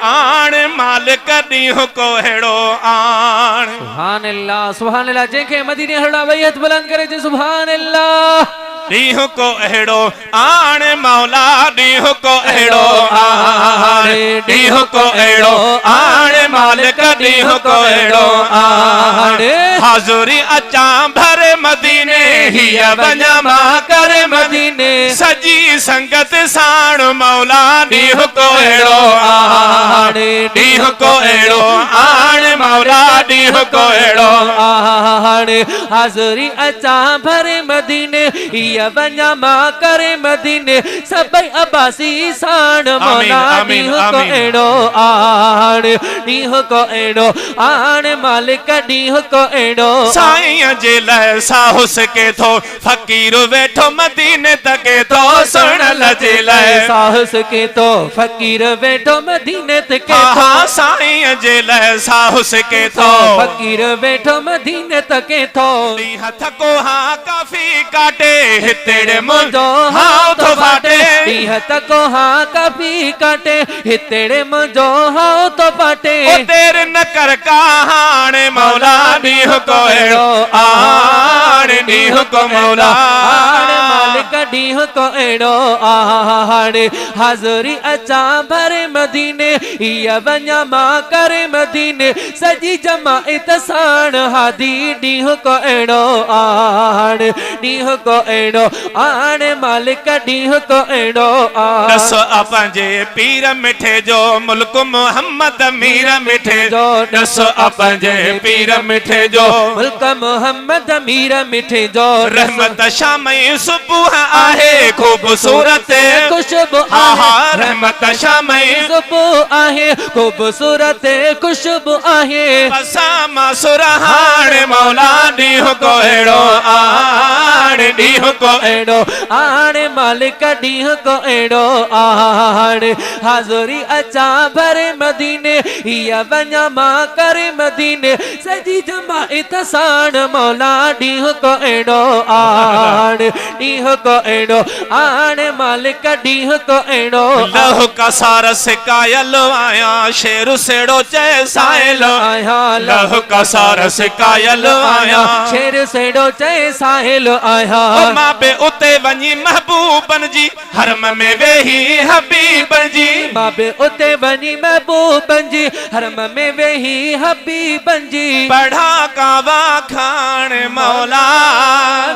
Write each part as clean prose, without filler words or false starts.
آڻ مالڪ ڏينهن ڪو اهڙو آڻ. سبحان الله سبحان الله جنهن کي مديني هلڻو آ ٻئي هٿ بلند ڪري چئي سبحان الله. ڏينهن ڪو اهڙو آڻ مولا ڏينهن ڪو اهڙو آڻ ڏينهن ڪو اهڙو آڻ مالڪ ڏينهن ڪو اهڙو آڻ حاضري اچان ڀر مديني هيء وڃان مان ڪر مديني سڄي سنگت ساڻ مولا ڏينهن ڪو اهڙو آڻ ڏينهن ڪو اهڙو آڻ مولا ڏينهن ڪو اهڙو آڻ حاضري اچان ڀر مديني هيء وڃان مان ڪر مديني سڀئي عباسي ساڻ مولا ڏينهن ڪو اهڙو آڻ ڏينهن ڪو اهڙو آڻ مالڪ ڏينهن ڪو اهڙو. سائينء جي لئه ساهه سڪي ٿو فقير ويٺو مديني تڪي ٿو سهڻل جي لئه. ساهه سڪي ٿو فقير ويٺو مديني تڪي ٿو. ها سائينء جي لئه ساهه سڪي ٿو. فقير ويٺو مديني تڪي ٿو. ڏينهن ٿڪو ها ڪافي ڪاٽي هتڙي منهنجو هانء ٿو ڦاٽي. ڏينهن ٿڪو ها ڪافي ڪاٽي هتڙي منهنجو هانء ٿو ڦاٽي. او دير نه ڪر ڪا هاڻ مولا ڏينهن ڪو اهڙو آڻ ڏينهن ڪو مولا. آڻ مالڪ ڏينهن ڪو اهڙو آڻ حاضري اچان ڀر مديني هيء وڃان مان ڪر مديني سڄي جماعت ساڻ هادي ڏينهن ڪو اهڙو آڻ ڏينهن ڪو اهڙو آڻ مالڪ ڏينهن ڪو اهڙو آڻ. ڏس آ پنهنجي پير مٺي جو ملڪ محمد مير مٺي جو ڏس آ پنهنجي پير مٺي جو. ملڪ محمد مير مٺي جو ڏس. رحمت شام ۽ صبح آهي خوبصورت خوشبو آهي. رحمت شام ۽. صبح آهي خوبصورت خوشبو آهي. پسان مان سرهاڻ مولا ڏينهن ڪو اهڙو آڻ ڏينهن ڪو. اهڙو آڻ مالڪ ڏينهن ڪو اهڙو آڻ حاضري اچان ڀر مديني هيء وڃان مان ڪر مديني سڄي جماعت ساڻ مولا ڏينهن ڪو اهڙو آڻ ڏينهن ڪو اهڙو آڻ مالڪ ڏينهن ڪو اهڙو آڻ. لهه ڪا سار سڪايل آهيان شير سيڙو چئي سائل آهيان. لهه ڪا سار سڪايل آهيان. شير سيڙو چئي سائل آهيان. او مان به اتي وڃي محبوبن جي حرم ۾ ويهي حبيبن جي. مان به اتي وڃي محبوبن جي حرم ۾ ويهي حبيبن جي. پڙهان ڪعبا کاڻ مولا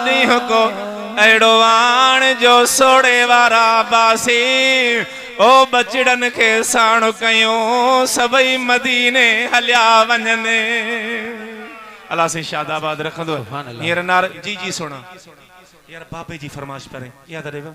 ڏينهن ڪو اهڙو آڻ جو سوڙهي وارا عباسي او ٻچڙن کي ساڻ ڪيون سڀئي مديني هليا وڃن. الله سائين شاد آباد رکندو. هينئر نار جي جي سهڻا يار بابي جي فرمائش پرين اها ته ڏيو.